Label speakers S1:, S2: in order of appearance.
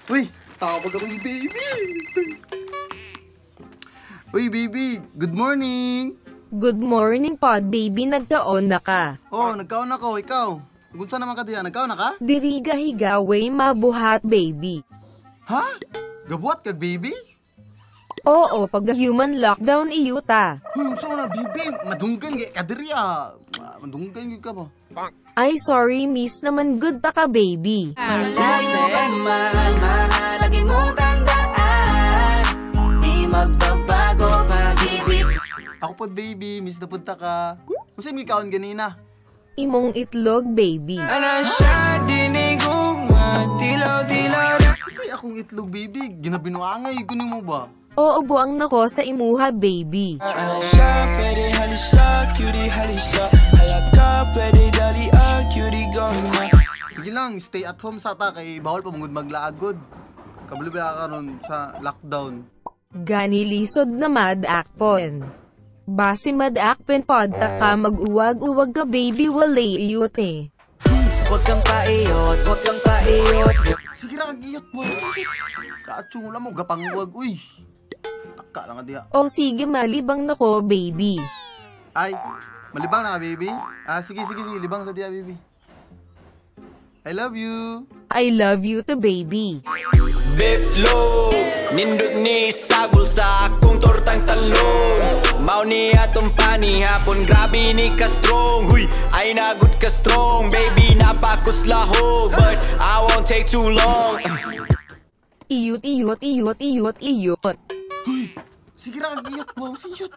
S1: Uy, tawag akong baby. Uy, baby, good morning.
S2: Good morning pod, baby, nagkaon na ka?
S1: Oh, nagkaon ako, ikaw? Gunsa naman ka diya, nagkaon na ka?
S2: Diri gahiga way mabuhat, baby.
S1: Ha? Gabuhat kag, baby?
S2: Oo, pag human lockdown iyuta.
S1: Uy, unsa man na, baby? Madunggan kay ka diri ah. Madunggan gyud ka ba?
S2: Ay, sorry, miss naman good ta ka, baby.
S3: Malayo ka man, mahalagin mong tandaan, di magbabago pag-ibig.
S1: Ako pod, baby, miss na punta ka. Unsa imong gikaon ganina?
S2: Imong itlog, baby.
S4: Ana siya dinigugma, dilaw dilaw.
S1: Unsay akong itlog, baby? Ginabinuangay ko nimo ba?
S2: Oo, buang nako sa imuha, baby.
S4: Ana siya pwede halisa, cutie halisa. Halaka pwede dali ah, cutie go na.
S1: Sige lang, stay at home sa ta kay bawal pa mangud maglaagod. Kabalo ba ka karon sa lockdown?
S2: Gani lisod na mad-akpon. Basi mad-akpon pod ta ka, mag-uwag-uwag ka, baby, walay iyot eh.
S3: Huwag kang paiyot, huwag kang paiyot.
S1: Sige ra kag iyot mo. Kaatsong wala mo gapangwag uy. Taka lang ka diya.
S2: O sige, malibang nako, baby.
S1: Ay, malibang na ka, baby? Ah, sige, sige, sige, libang sa diya, baby. I love you.
S2: I love you too, baby.
S5: Biplo, nindot ni sagol sa akong tortang talon. Mao ni atong panihapon, grabe ni ka strong. Huy, ay nagud ka strong. Baby, napakuslahog, but I won't take too long.
S2: Iyot, iyot, iyot, iyot, iyot.
S1: Uy, sige ra kag iyot mo, sige.